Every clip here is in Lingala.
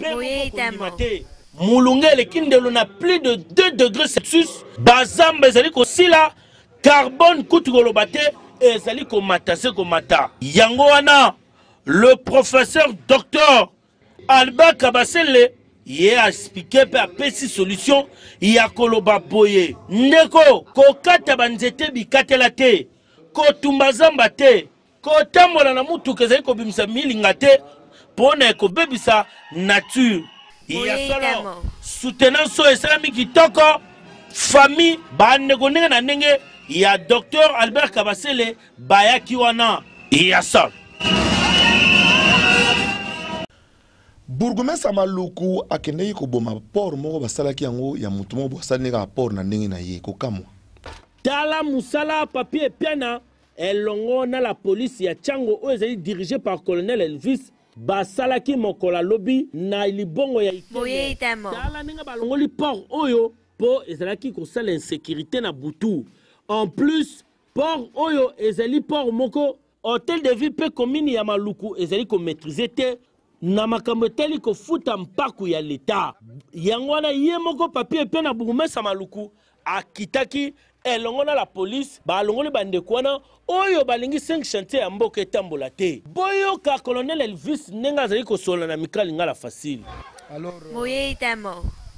Mpe moko kondima te. Molunge eleki ndelo na plus de 2 degres Celsius, bazamba ezali kosila, carbone kutu koloba te, ezali komata se komata. Yango wana le professeur docteur Albert Kabasele ye a expliquer mpe apesi solution ya koloba boye, ndeko kokata banzete bikatela te, kotumba zamba te, Kotambola na motuka ezali kobimisa milinga te mpo na ekobebisa nature. Ya solo, soutenance oyo esalami kitoko. Famille, bandeko ndenge na ndenge ya Docteur Albert Kabasele bayaki wana. Ya solo. Bourgmestre ya Maluku akendeki koboma port moko basalaki yango ya mutu moko boye asali nde kaka port na ndenge na ye kokamwa. Tala musala Papy Epiana elongo na la police ya Tshangu oyo ezali dirigee par colonel Elvis basalaki mokolo ya lobi na libongo ya Ikenge. Tala ndenge balongoli port oyo mpo ezalaki kosala insecurite na butu. En plus port oyo ezali port moko Hotel de ville mpe commune ya Maluku ezali ko maitriser te na makambo etali kofuta mpaku ya l'Etat. Yango wana ye moko Papy Epena bourgmestre ya Maluku akitaki elongo na la police balongoli bandeko wana oyo balingi 5 chantiers ya mboka etambola te. Boyoka colonel Elvis ndenge azali kosolola na micro ya Lingala Facile. Alors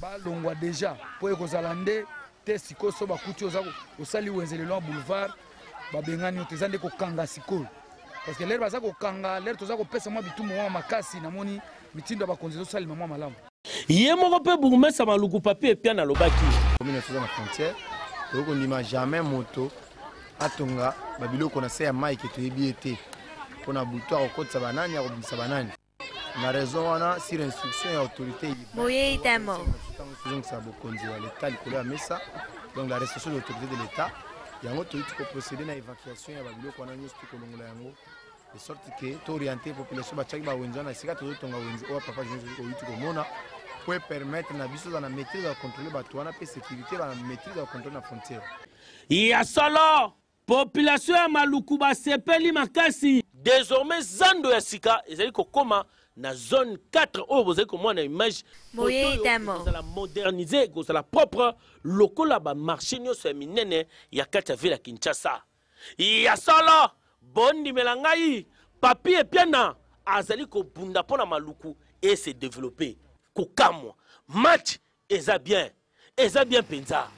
balongwa dejà po ekozala nde te sikoyo so bakuti oza osali wenze lelo ya boulevard babengani yo te eza nde kokanga sikoyo parce que lere baza kokanga lere toza kopesa mwa bitumbu mwa makasi namoni mitindo ya bakonzi ezosalema mwa malamu. Ye moko mpe bourgmestre ya Maluku Papy Epiana alobaki. Commune na biso eza na frontière, tokoki kondima jamais moto atonga ba biloko na se ya mayi ke toyebi ye te, mpo na butu akokotisa banani akobimisa banani. Na raison wana sur instruction ya autorité tozongisa bokonzi ya l'etat likolo ya mesa, donc la restauration de l'autorité de l'etat, yango toyiti koprocéder na évacuation ya babiloko wana nyonso, tokolongola yango de sorte que to orienter population batiaki bawenze wana esika tozotonga wenze oyo papa Junior oyiti komona po permettre na biso na maîtrise ya contrôler bato wana mpe sécurité ba maîtrise ya contrôler na frontière. Ya solo, population ya Maluku basepeli makasi. Desormais zando ya sika ezali kokoma na zone 4 oyo bozali komona na image. Ekozala modernise, ekozala propre lokola ba marché nyonso ya minene ya kati ya ville ya Kinshasa. Ya solo, bondimela ngai, Papy Epiana azali kobunda mpo na Maluku e se developper. Kokamwa, match eza bien, eza bien mpenza.